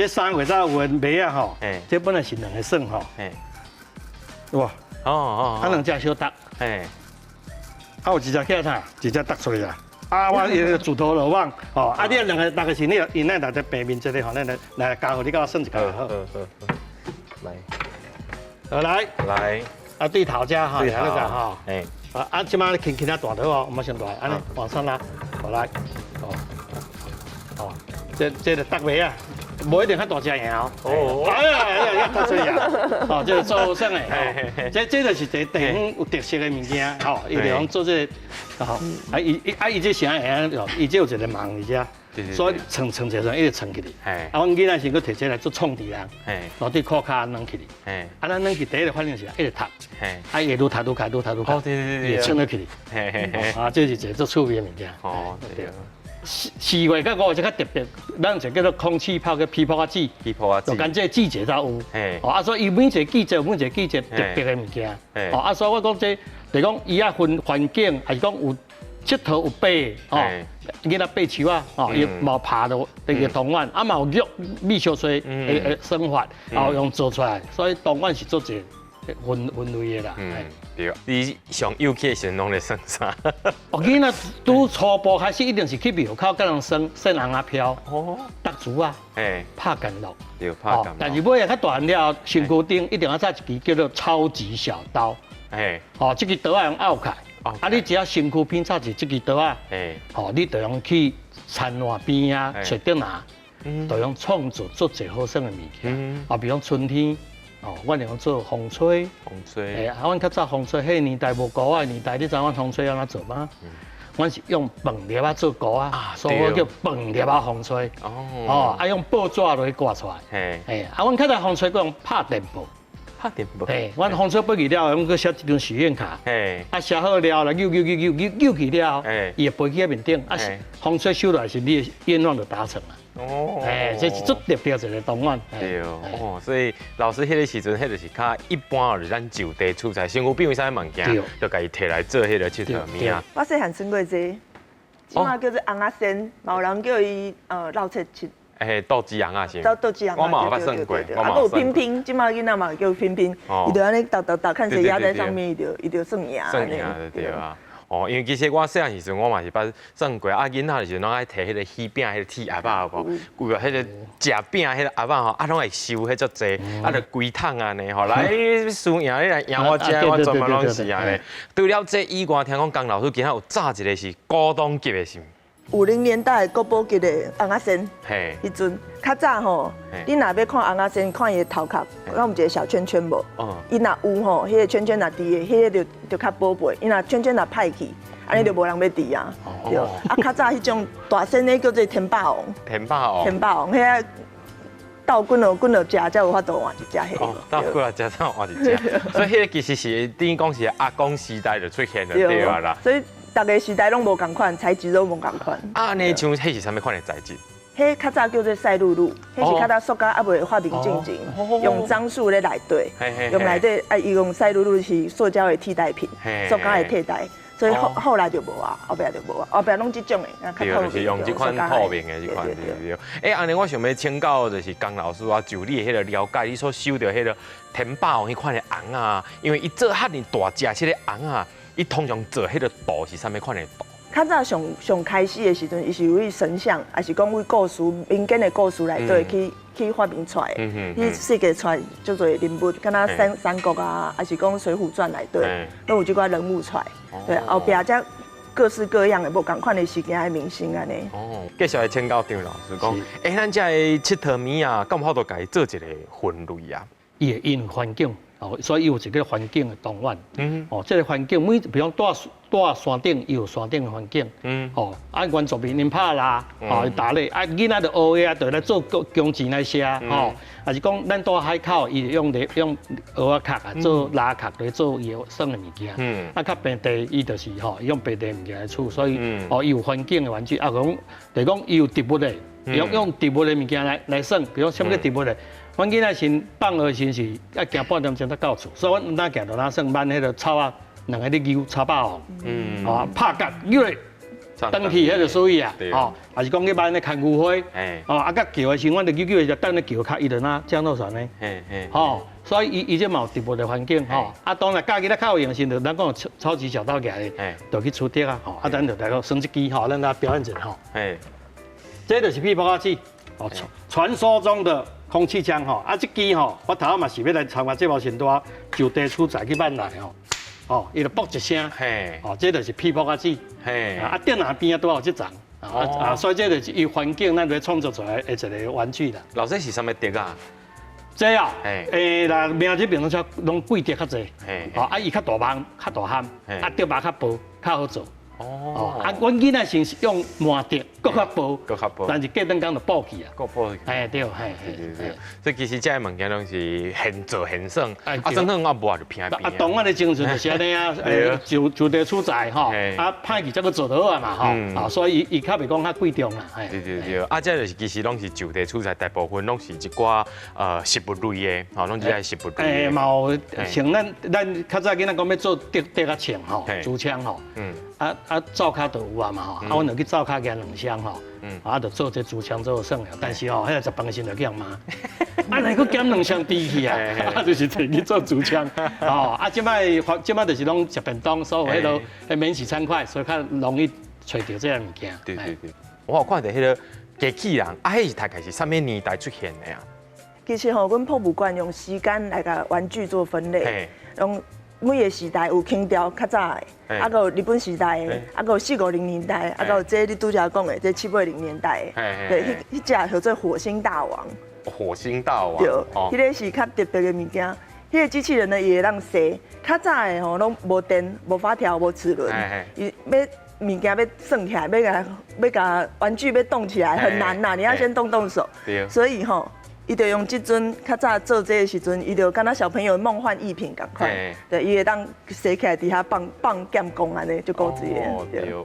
這三月才有的麥仔吼，這本來是兩个算吼，哇，啊兩隻相搭，啊有一隻起來啥，一隻搭出來啊。啊，我伊個自投羅網，吼，啊你兩个搭的時，你因咱來這平面這個吼，咱來來交予你共我算一個好。好好好，來。好來。來。啊對頭遮吼，對頭吼。啊啊，這擺輕輕仔大頭哦，毋好傷大，按呢往上拉，好來，哦，哦，這這個搭麥仔，無一定較大隻贏哦。哦，哎呀哎呀，搭出來啊！哦，這個做好耍的，這這就是一個地方有特色的物件，吼，伊就用做這個，吼，啊伊伊啊伊這啥會哦，伊這有一個網佇遮。所以穿穿一陣一直穿起來，啊，阮囡仔時閣提這來做創治人，然後對褲跤軟起來，啊，咱軟起第一個反應是一直踢，啊，伊會愈踢愈開，愈踢愈開，伊會穿得起來，啊，這是一個足趣味的物件。哦，對。四四月佮五月較特別，咱有一個叫做空氣炮佮枇杷仔籽，枇杷仔籽，就干這個季節才有。哦，啊，所以伊每一個季節有每一個季節特別的物件。哦，啊，所以我講這，就是講伊愛分環境，還是講有𨑨迌有爬，哦，囡仔爬樹仔，哦，伊嘛有爬到這個圖案，啊嘛有玉米小吹的生法，哦，用做出來，所以圖案是做一個分分類的啦。嗯，對。你上幼去的時陣攏咧耍啥？哦，囡仔拄初步開始一定是去廟口佮人耍耍尪仔飄，哦，搭珠仔，拍干樂，對，拍干。但是尾仔較大漢了後，身軀頂一定要插一支叫做超級小刀，哦，這支刀仔用拗開。啊！你只要身軀邊插一這支刀仔，吼，你就用去田岸邊啊，揣竹籃，就用創作足濟好耍的物件。啊，比如講春天，哦，阮會用做風吹。風吹。啊，阮較早風吹，彼个年代無鍋仔的年代，你知阮風吹按怎做嗎？阮是用飯粒仔做鍋仔，所以叫飯粒仔風吹。哦，啊，用報紙落去掛出來。啊，阮較早風吹閣用拍電報。拍電報。嘿，阮風吹飛去了後，阮閣寫一張許願卡。啊，寫好了來扭扭扭扭扭扭去了後，伊會飛去彼面頂。啊，風吹收落來時，你的願望就達成了。哦。哎，這是足特別一個圖案。對哦，所以老師彼个時陣，彼就是較一般，就是咱就地取材，身軀邊有啥物件，就共伊提來做彼個𨑨迌物仔。我細漢耍過這個，這馬叫做尪仔仙，嘛有人叫伊落切七。嘿，鬥雞尪仔是。鬥鬥雞尪仔，我嘛有捌耍過。啊，閣有拼拼，這馬囡仔嘛叫拼拼，伊就按呢搭搭搭，看誰壓在上面，伊就算贏。算贏就對啊。哦，因為其實我細漢時陣，我嘛是捌耍過。啊，囡仔的時陣攏愛提彼個喜餅、彼個鐵盒仔有無？有彼個食餅彼個盒仔吼，啊，攏會收彼足濟，啊，就規桶按呢吼。來，輸贏你來贏我食，我全部攏是按呢。除了這以外，聽講江老師今仔有紮一個是古董級的，是毋？ 50年代國寶級的尪仔仙，彼陣較早吼，你若欲看尪仔仙，看伊的頭殼，敢有一個小圈圈無？伊若有吼，彼個圈圈若佇的，彼個就就較寶貝。伊若圈圈若歹去，按呢就無人欲佇啊。對，啊較早彼種大仙的叫做天霸王。天霸王。天霸王，彼个鬥滾落滾落食才有法度換一隻彼個。鬥滾落食才換一隻，所以彼個其實是等於講是阿公時代就出現了，對啊啦。所以逐个時代攏無仝款，材質攏無仝款。啊，按呢像彼是啥物款的材質？彼較早叫做賽璐璐，彼是較早塑膠猶未發明進前，用樟樹咧內底，用內底啊，伊用賽璐璐是塑膠的替代品，塑膠的替代，所以後後來就無啊，後壁就無啊，後壁攏這種的，對，就是用這款透明的這款，對對。欸，按呢我想欲請教就是江老師啊，就你的彼个了解，你所收著彼个天霸王彼款的尪仔，因為伊做遐爾大隻這个尪仔，伊通常做彼个圖是啥物款的圖？較早上上開始的時陣，伊是為神像，抑是講為故事、民間的故事內底去去發明出來的。伊設計出來足濟人物，敢若三三國啊，抑是講水滸傳內底，攏有這寡人物出來。對，後壁才各式各樣的無仝款的時間的明星按呢。哦，繼續來請教張老師講，欸，咱這个𨑨迌物仔，敢有法度共伊做一個分類啊？伊會因環境。哦，所以伊有一個環境的圖案。哦，這个環境每，比如講蹛山頂，伊有山頂的環境。哦，啊原住民𪜶拍獵，哦，打獵，啊囡仔就學的啊，就來做工錢來寫，吼，抑是講咱蹛海口，伊就用咧用蚵仔殼啊做螺殼來做伊的耍的物件。啊，較平地伊就是吼用平地物件來處，所以哦，伊有環境的玩具，啊講，就是講伊有植物的，用用植物的物件來來耍，比如講啥物植物的。阮囡仔時放學時是愛行半點鐘才到厝，所以阮毋敢行路哪耍，挽彼个草仔，兩个咧搝草霸王，哦，拍角搝咧，轉去彼就屬於啊，吼，抑是講去挽咧牽牛花，哦，啊，佮橋的時，阮就久久的就等咧橋跤，伊就若降落傘呢，吼，所以伊伊這嘛有植物的環境，吼，啊，當然教囡仔較有用時，就咱講超級小刀舉的，就去出竹啊，吼，啊，咱就來個耍這支，吼，咱來表演一下，吼，這就是屁波仔子，哦，傳說中的空氣槍，吼，啊，這支吼，我頭仔嘛是欲來參加節目時，拄仔就地取材去挽來，吼。哦，伊就啵一聲，哦，這就是屁波仔子，啊，電腦邊仔拄好這層，啊啊，所以這就是伊環境咱來創作出來的一個玩具啦。老師是啥物竹啊？這啊，欸，嗱，名這邊攏較攏桂竹較濟，哦，啊，伊較大網，較大項，啊，竹肉較薄，較好做。哦，啊，阮囡仔先是用麻竹，閣較薄，閣較薄，但是過兩工就薄去啊。閣薄去。哎，對，嘿，對對對。所以其實這个物件攏是現做現耍，啊，耍好啊無就偏邊。啊，當阮的精神就是按呢啊，就地取材吼，啊，歹去才閣做好啊嘛吼，啊，所以伊較袂講較貴重啦。對對對，啊，這就是其實攏是就地取材，大部分攏是一寡食物類的，吼，攏是愛食物類的。欸，嘛有像咱咱較早囡仔講欲做竹竹仔槍吼，竹槍吼，啊啊，灶跤就有啊嘛吼，啊，阮就去灶跤攑兩箱吼，啊，就做這竹槍做耍了。但是吼，彼個食飯時就去予人罵，啊，哪閣減兩箱豬去啊？啊，就是提去做竹槍。哦，啊，這擺這擺就是攏食便當，所有彼落彼免洗餐筷，所以較容易揣著這个物件。對對對，我有看著彼個機器人，啊，彼是大概是啥物年代出現的啊？其實吼，阮博物館用時間來共玩具做分類，用每个時代有清朝較早的，啊，閣有日本時代的，啊，閣有四五零年代，啊，閣有這你拄才講的這七八零年代的，對，彼彼隻叫做火星大王。火星大王。對，彼个是較特別的物件。彼个機器人呢，伊會當踅。較早的吼攏無電、無發條、無齒輪，伊欲物件欲算起來，欲共欲共玩具欲動起來很難吶，你要先動動手。所以吼，伊就用這陣較早做這个時陣，伊就敢若小朋友夢幻逸品仝款，對，伊會當踅起來佇遐放放劍功按呢，就夠濟的。對。